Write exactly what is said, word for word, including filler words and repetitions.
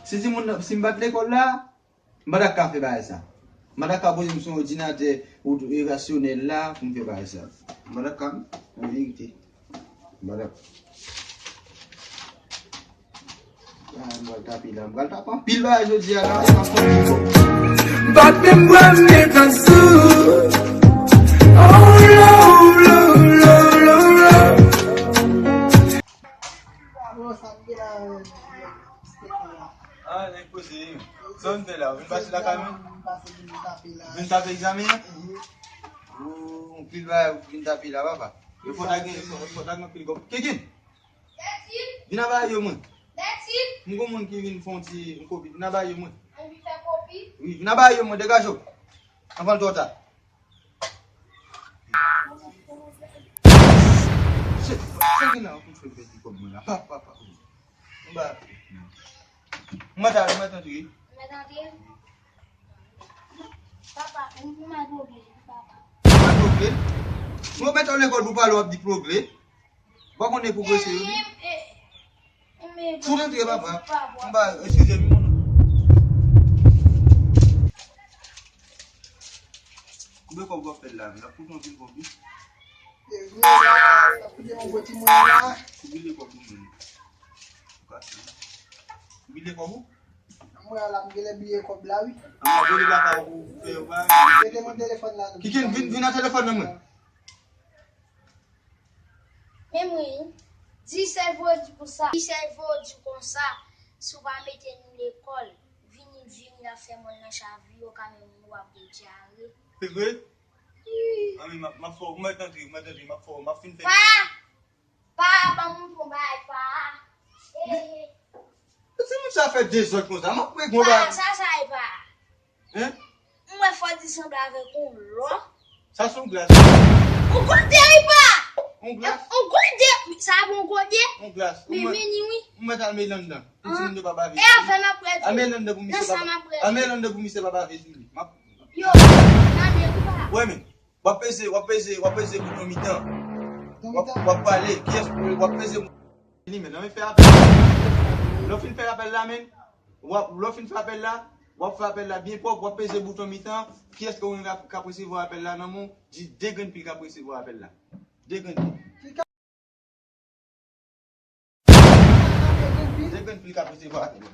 Si timoun nan, si m pa t lekòl la, m pa t ap ka fè bagay sa. M pa t ap ka poze m sou yon òdinatè ou irasyonèl la pou m fè bagay sa. M pa t ap ka, an verite. M pa t ap. Ah, m pral tape la. M pral tape anpil bagay jodi a la. E pa fòt li fò. M pa t menm wè m gen tan sou. Oh, Lord, Lord, Lord, Lord, Lord. Ah, nèg poze. Sa w vin fè la? Ou vin pase lakay mwen? Vin tape egzamen an? Ou, ou anpil bagay ou vin tape la, papa. Yo fò ta gen, yo fò, yo fò ta gen anpil kòb. Kikin! Vin aba yo mwen. M gon moun ki vin fè yon ti yon kopi. Vin aba yo mwen. Wi, vin aba yo mwen, degaje w. Anvan l twò ta. Shit, sa gen la pou fè pèdi kòb mwen la. Pa, pa, pa. M ba. Mwen ta, mwen tantou wi. Mwen tantou. Papa, m, m al pwogle, papa. Ou al pwogle? Mwen mete w lekòl pou pale w ap di pwogle. Ou pa konnen pou prese yo, wi. Fout antre, papa. M ba, eskize m, mon. Koube kòb w ap fè la, m ap fout anpil kòb, wi. Vini la, sa pou de yon gwo timoun la. Koube kòb ou menm. Koube kòb ou? Mwen la, m genlè bliye kòb la, wi. Mwen vole lakay ou fè yo pa. Mete mwen telefòn la. Kikin, vin, vin nan telefòn nan mwen. Men mwen, di sèvo di konsa, di sèvo di konsa, si w pa mete nou lekòl, vini, vini la fè mòn nan chavi, yo ka menm ou ap gen dyare. Se vre? Wi. Anmè, m ap, m ap fè w, mwen tantou, mwen tantou, m ap fè w, m ap fin fè. Pa! Pa, ban m yon bon bagay, pa. Eh, eh. Timoun sa fè dezòd konsa, m ap pran yon bagay. Pa, sa, sa e pa. Hein? M wè fò di sanble avèk yon lò. Sa se yon glas. Yon gode, wi, pa. Yon glas? Yon gode, sa ap yon gode. Yon glas. Men vini, wi. Ou mèt al mete l anndan. Pou timoun yo pa bave. E avè m ap rete. Al mete l anndan pou misye pa bave. Al mete l anndan pou misye pa bave sou li. M ap. Yo, nan men, wi, pa. Wè, men. W ap peze, w ap peze, w ap peze bouton mitan. W ap, w ap pale. Kiyès pou w ap peze? Vini, men, nan men fè apèl. Lè w fin fè apèl la, men, w ap, lè w fin fè apèl la, w ap fè apèl la byen pwòp, w ap peze bouton mitan. Kiyès ke w renmen k ap, k ap resevwa apèl la nan men w? Di de grenn pil k ap resevwa apèl la. De grenn pil. De grenn pil k ap resevwa apèl la.